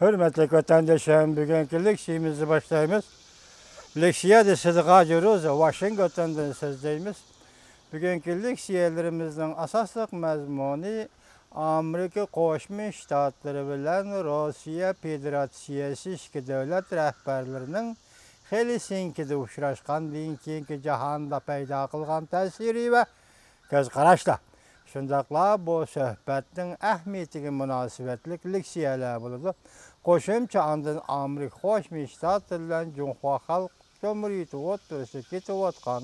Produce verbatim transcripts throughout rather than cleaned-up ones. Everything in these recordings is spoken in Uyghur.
ھۆرمەتلىك ۋەتەنداشلار، بۈگۈنكى لېكسىيەمىزنى باشلايمىز. لېكسىيە دېسىدىغا جۇرۇز ۋاشىنگتوندىن سۆزلەيمىز. بۈگۈنكى لېكسىيەلىرىمىزنىڭ ئاساسلىق مەزمۇنى ئامېرىكا قوشما شتاتلىرى بىلەن روسىيە فېدېراتسىيەسى ئىككى دۆلەت رەھبەرلىرىنىڭ خېلسىنكىدا ئۇچراشقاندىن كېيىنكى جاھاندا پەيدا قىلغان تەسىرى ۋە كۆز قاراشلار، شۇنداقلا بۇ سۆھبەتنىڭ ئەھمىيىتىگە مۇناسىۋەتلىك لېكسىيەلەر بولىدۇ. قوشۇمچە ئاندىن ئامېرىكا قوشما شتاتلىرى بىلەن جۇڭخۇا خەلق جۇمھۇرىيىتى ئوتتۇرىسىدا كېتىۋاتقان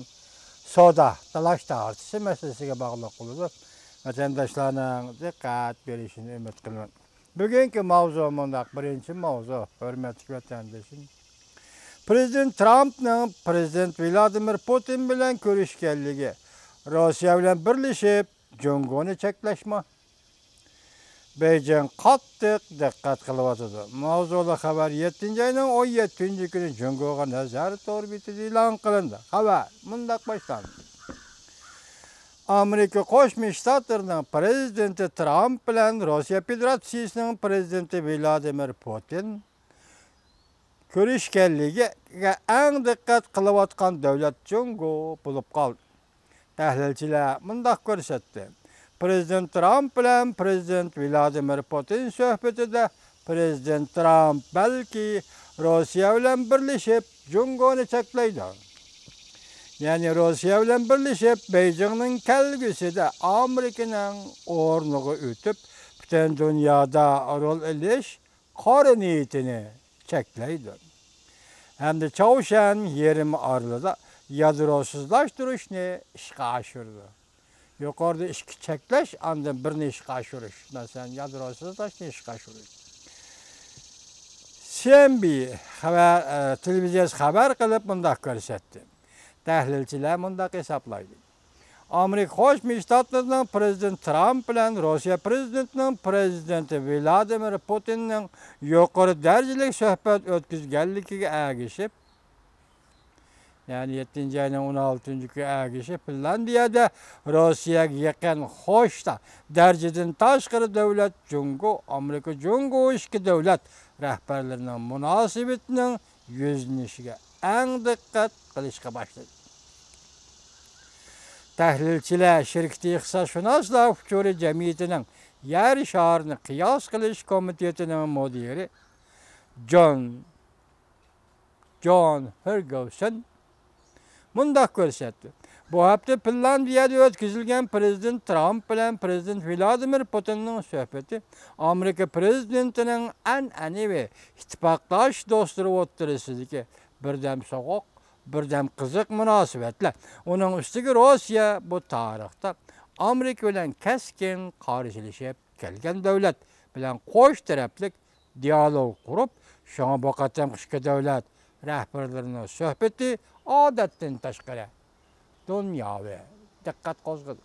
سودا، تالاش تارتىشى مەسىلىسىگە باغلىق بولىدۇ. ۋەتەنداشلارنىڭ دىققەت بېرىشىنى ئۈمىد قىلىمەن. بۈگۈنكى ماۋزۇ مۇنداق، بىرىنچى ماۋزۇ، ھۆرمەتلىك ۋەتەندىشىم. پرېزىدېنت ترامپنىڭ پرېزىدېنت ۋلادىمىر پۇتىن بىلەن كۆرۈشكەنلىكى، روسىيە بىلەن بىرلىشىپ جۇڭگونى چەكلەشمۇ؟ بېيجىڭ قاتتىق دىققەت قىلىۋاتىدۇ. ماۋزۇلۇق خەۋەر يەتتىنچى ئاينىڭ ئون يەتتىنچى كۈنى جۇڭگوغا نەزەر تور بېتىدە ئېلان قىلىندى. خەۋەر مۇنداق باشلاندى. ئامېرىكا قوشما شتاتلىرىنىڭ پرېزىدېنتى ترامپ بىلەن روسىيە فېدېراتسىيىسىنىڭ پرېزىدېنتى ۋلادىمىر پۇتىن كۆرۈشكەنلىكىگە ئەڭ دىققەت قىلىۋاتقان دۆلەت جۇڭگو بولۇپ قالدى. تەھلىلچىلەر مۇنداق كۆرسەتتى: پرېزىدېنت ترامپ بىلەن پرېزىدېنت ۋلادىمىر پۇتىن سۆھبىتىدە پرېزىدېنت ترامپ بەلكى روسىيە بىلەن بىرلىشىپ جۇڭگونى چەكلەيدۇ. يەنى روسىيە بىلەن بىرلىشىپ بېيجىڭنىڭ كەلگۈسىدە ئامېرىكىنىڭ ئورنىغا ئۆتۈپ، پۈتۈن دۇنيادا رول ئېلىش قارا نىيىتىنى چەكلەيدۇ ھەمدە چاۋشيەن يېرىم ئارىلىدا يادروسىزلاشتۇرۇشنى ئىشقا ئاشۇرىدۇ. يۇقىرىدا ئىككى چەكلەش، ئاندىن بىرنى ئىشقا ئاشۇرۇش. مەسىلەن، يادروسىزلاشنى ئىشقا ئاشۇرۇش. سى ئېن بىتى خەۋەر، ئە، تېلېۋىزىيەسى خەۋەر قىلىپ مۇنداق كۆرسەتتى. تەھلىلچىلەر مۇنداق ھېسابلايدۇ. ئامېرىكا قوشما شتاتلىرىنىڭ پرېزىدېنتى ترامپ بىلەن روسىيە پرېزىدېنتىنىڭ پرېزىدېنتى ۋلادىمىر پۇتىننىڭ يۇقىرى دەرىجىلىك سۆھبەت ئۆتكۈزگەنلىكىگە ئەگىشىپ، يەنى يەتتىنچى ئاينىڭ ئون ئالتىنچى كۈنى ئەگىشىپ، فىنلاندىيەدە روسىيەگە يېقىن قوشنا دەرىجىدىن تاشقىرى دۆلەت جۇڭگو، ئامېرىكا جۇڭگو ئىككى دۆلەت رەھبەرلىرىنىڭ مۇناسىۋىتىنىڭ يۈزلىنىشىگە ئەڭ دىققەت قىلىشقا باشلىدى. تەھلىلچىلەر شىركىتى ئىقتىسادشۇناسلار ئۇچۇرى جەمئىيىتىنىڭ يەر شارىنى قىياس قىلىش كومىتېتىنىڭ مۇدىرى جون، جون فېرگۇسون مۇنداق كۆرسەتتى: بۇ ھەپتە فىنلاندىيەدە ئۆتكۈزۈلگەن پرېزىدېنت ترامپ بىلەن پرېزىدېنت ۋلادىمىر پۇتىننىڭ سۆھبىتى ئامېرىكا پرېزىدېنتىنىڭ ئەنئەنىۋى ئىتتىپاقداش دوستلىرى ئوتتۇرىسىدىكى بىردەم سوغۇق، بىردەم قىزىق مۇناسىۋەتلەر. ئۇنىڭ ئۈستىگە روسىيە بۇ تارىختا ئامېرىكا بىلەن كەسكىن قارشىلىشىپ كەلگەن دۆلەت بىلەن قوش تەرەپلىك دىئالوگ قۇرۇپ، شۇڭا بۇ قېتىمقى ئىككى دۆلەت رەھبەرلىرىنىڭ سۆھبىتى ئادەتتىن تاشقىرى دۇنياۋى دىققەت قوزغىدى.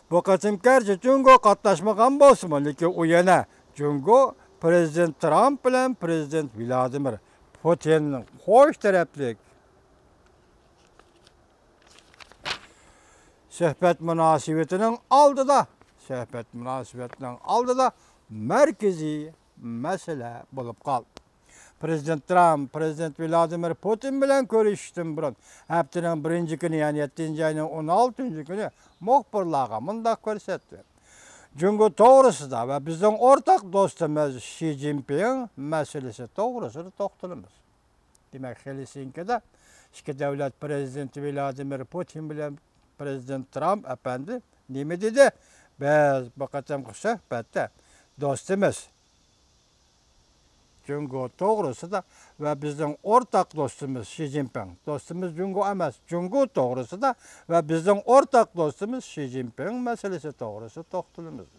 بۇ قېتىم گەرچە جۇڭگو قاتناشمىغان بولسىمۇ، لېكىن ئۇ يەنە جۇڭگو پرېزىدېنت ترامپ بىلەن پرېزىدېنت ۋلادىمىر پۇتىننىڭ قوش تەرەپلىك سۆھبەت مۇناسىۋىتىنىڭ ئالدىدا، سۆھبەت مۇناسىۋىتىنىڭ ئالدىدا مەركىزىي مەسىلە بولۇپ قالدى. پرېزىدېنت ترامپ پرېزىدېنت ۋلادىمىر پۇتىن بىلەن كۆرۈشۈشتىن بۇرۇن، ھەپتىنىڭ بىرىنچى كۈنى، يەنى يەتتىنچى ئاينىڭ ئون ئالتىنچى كۈنى مۇخبىرلارغا مۇنداق كۆرسەتتى: جۇڭگو توغرىسىدا ۋە بىزنىڭ ئورتاق دوستىمىز شى جىنپىڭ مەسىلىسى توغرىسىدا توختىلىمىز. دېمەك، خېلسىنكىدا ئىككى دۆلەت پرېزىدېنتى ۋلادىمىر پۇتىن بىلەن پرېزىدېنت ترامپ ئەپەندى نېمە دېدى؟ بىز بۇ قېتىمقى سۆھبەتتە دوستىمىز جۇڭگو توغرىسىدا ۋە بىزنىڭ ئورتاق دوستىمىز شى جىنپىڭ، دوستىمىز جۇڭگو ئەمەس، جۇڭگو توغرىسىدا ۋە بىزنىڭ ئورتاق دوستىمىز شى جىنپىڭ مەسىلىسى توغرىسىدا توختىلىمىز.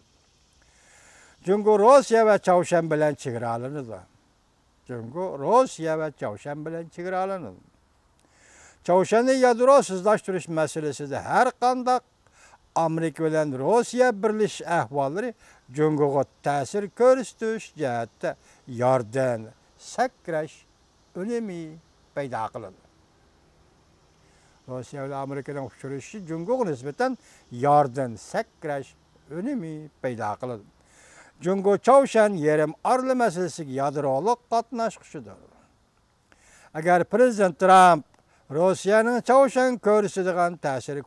جۇڭگو روسىيە ۋە چاۋشيەن بىلەن چېگرالىنىدۇ. جۇڭگو روسىيە ۋە چاۋشيەن بىلەن چېگرالىنىدۇ. چاۋشيەننى يادروسىزلاشتۇرۇش مەسىلىسىدە ھەر قانداق ئامېرىكا بىلەن روسىيە بىرلىشىش ئەھۋاللىرى جۇڭگوغا تەسىر كۆرسىتىش جەھەتتە ياردەم سەكرەش ئۈنۈمى پەيدا قىلىدۇ. روسىيە بىلەن ئامېرىكىنىڭ ئۇچرىشىشى جۇڭگوغا نىسبەتەن ياردەم سەكرەش ئۈنۈمى پەيدا قىلىدۇ. جۇڭگو چاۋشيەن يېرىم ئارىلى مەسىلىسىگە يادرولۇق قاتناشقۇچىدۇر. ئەگەر پىرېزىدېنت ترامپ روسىيەنىڭ چاۋشيەن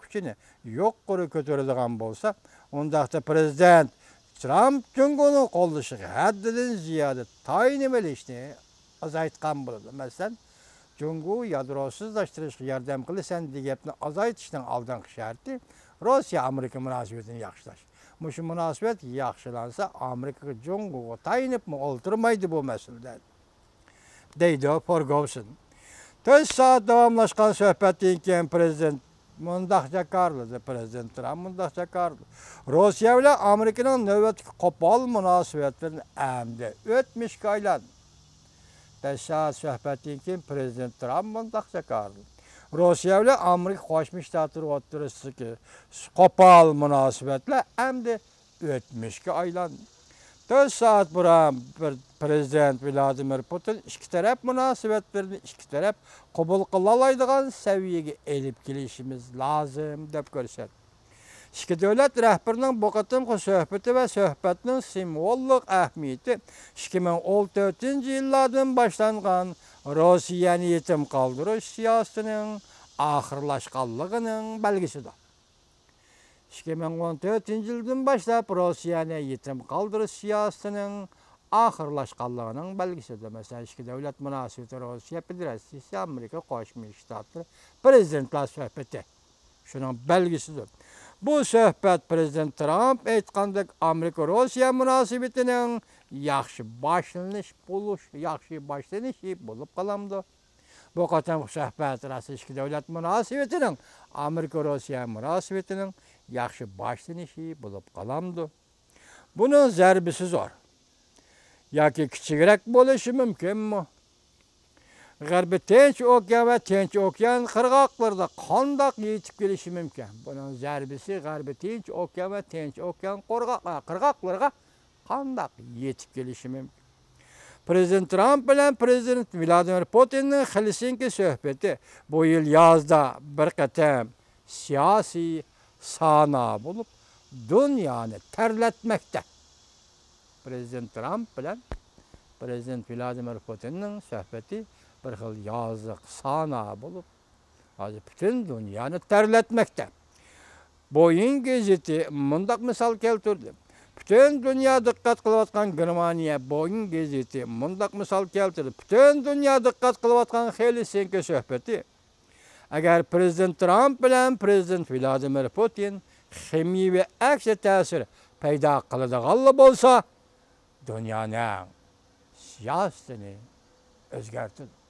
كۈچىنى يۇقىرى كۆتۈرىدىغان بولسا، ئۇنداقتا پىرېزىدېنت ترامپ جۇڭگونىڭ قوللىشىغا ھەددىدىن زىيادە تايىنىۋېلىشنى ئازايتقان بولىدۇ. مەسىلەن، جۇڭگو يادروسىزلاشتۇرۇشقا ياردەم قىلىسەن دېگەن گەپنى ئازايتىشنىڭ ئالدىنقى شەرتى روسىيە ئامېرىكا مۇناسىۋىتىنى ياخشىلاش. مۇشۇ مۇناسىۋەت ياخشىلانسا، ئامېرىكا جۇڭگوغا تايىنىپمۇ ئولتۇرمايدۇ بۇ مەسىلىدە، دەيدۇ فورگوۋسېن. تۆت سائەت داۋاملاشقان سۆھبەتتىن كېيىن پىرېزىدېنت مۇنداق جاكارلىدى، پىرېزىدېنت ترامپ مۇنداق جاكارلىدى: روسىيە بىلەن ئامېرىكىنىڭ نۆۋەتتىكى قوپال مۇناسىۋەتلىرىنى ئەمدى ئۆتمۈشكە ئايلاندى. بەش سائەت سۆھبەتتىن كېيىن پىرېزىدېنت ترامپ مۇنداق جاكارلىدى: روسىيە بىلەن ئامېرىكا قوشما شتاتلىرى ئوتتۇرىسىدىكى قوپال مۇناسىۋەتلەر ئەمدى ئۆتمۈشكە ئايلاندى. تۆت سائەت بۇرۇن بىر پىرېزىدېنت ۋلادىمىر پۇتىن ئىككى تەرەپ مۇناسىۋەتلىرىنى ئىككى تەرەپ قوبۇل قىلالايدىغان سەۋىيەگە ئېلىپ كېلىشىمىز لازىم، دەپ كۆرسەتتى. ئىككى دۆلەت رەھبىرىنىڭ بۇ قېتىمقى سۆھبىتى ۋە سۆھبەتنىڭ سىمۋوللۇق ئەھمىيىتى ئىككى مىڭ ئون تۆتىنچى يىللاردىن باشلانغان روسىيەنى يېتىم قالدۇرۇش سىياسىتىنىڭ ئاخىرلاشقانلىقىنىڭ بەلگىسىدۇر. ئىككى مىڭ ئون تۆتىنچى يىلدىن باشلاپ روسىيەنى يېتىم قالدۇرۇش سىياسىتىنىڭ ئاخىرلاشقانلىقىنىڭ بەلگىسىدۇر. مەسىلەن، ئىككى دۆلەت مۇناسىۋىتى، روسىيە فېدېراتسىيىسى، ئامېرىكا قوشما شتاتلىرى، پىرېزىدېنتلار سۆھبىتى شۇنىڭ بەلگىسىدۇر. بۇ سۆھبەت پىرېزىدېنت ترامپ ئېيتقاندەك ئامېرىكا روسىيە مۇناسىۋىتىنىڭ ياخشى باشلىنىش بولۇش، ياخشى باشلىنىشى بولۇپ قالامدۇ؟ بۇ قېتىمقى سۆھبەت راستلا ئىككى دۆلەت مۇناسىۋىتىنىڭ، ئامېرىكا روسىيە مۇناسىۋىتىنىڭ ياخشى باشلىنىشى بولۇپ قالامدۇ؟ بۇنىڭ زەربىسى زور ياكى كىچىكرەك بولۇشى مۇمكىنمۇ؟ غەربىي تىنچ ئوكيان ۋە تىنچ ئوكيان قىرغاقلىرىدا قانداق يېتىپ كېلىشى مۇمكىن؟ بۇنىڭ زەربىسى غەربىي تىنچ ئوكيان ۋە تىنچ ئوكيان قىرغاق-، قىرغاقلىرىغا قانداق يېتىپ كېلىشى مۇمكىن؟ پىرېزىدېنت ترامپ بىلەن پىرېزىدېنت ۋلادىمىر پۇتىننىڭ خېلسىنكى سۆھبىتى بۇ يىل يازدا بىر قېتىم سىياسىي سانا بولۇپ، دۇنيانى تەرلەتمەكتە. پىرېزىدېنت ترامپ بىلەن پىرېزىدېنت ۋلادىمىر پۇتىننىڭ سۆھبىتى بىر خىل يازلىق سانا بولۇپ، ھازىر پۈتۈن دۇنيانى تەرلەتمەكتە. بويىڭ گېزىتى مۇنداق مىسال كەلتۈردى. پۈتۈن دۇنيا دىققەت قىلىۋاتقان گېرمانىيە بويىڭ گېزىتى مۇنداق مىسال كەلتۈردى. پۈتۈن دۇنيا دىققەت قىلىۋاتقان خېلسىنكى سۆھبىتى ئەگەر پىرېزىدېنت ترامپ بىلەن پىرېزىدېنت ۋلادىمىر پۇتىن خىمىيەۋى ئەكس تەسىر پەيدا قىلىدىغانلا بولسا، دۇنيانىڭ سىياسىتىنى ئۆزگەرتىدۇ.